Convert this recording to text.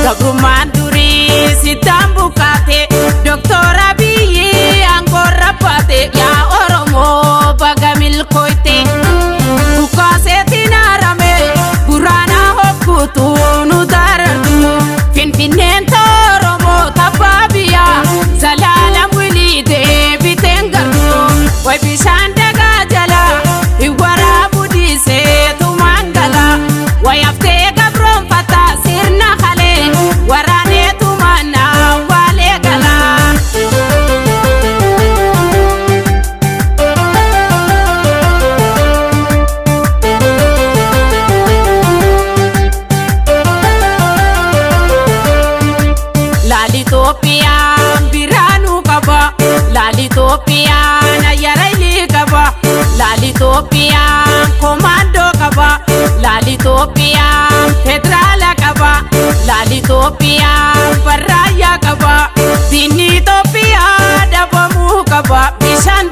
Gabrummaan durii sittaan buqqaate, Doktor Abiyyi aangoorra baate, yaa Oromoo baga milkooyte. Bukkaaseetiin haarame buraanaa hokkuutu nu darartu. Finfinneen Oromoo tabbaa biyyaa zalaalam wilii deebiteen gartu. Way bishaan dagaa jala hin waraabu dhiisee tumaan gala. Way haftee gabroonfata sirna halee waraanee tumaan awwaalee gala. Laali Itoophiyaan biraanuu qaba. Laali Itoophiyaan ayyara qaba. Laali Itoophiyaan komaandoo qaba. Laali Itoophiyaan federaala qaba. Laali Itoophiyaan barraayyaa qaba. Diinni Itoophiyaa dhabamuu qaba. Bishaan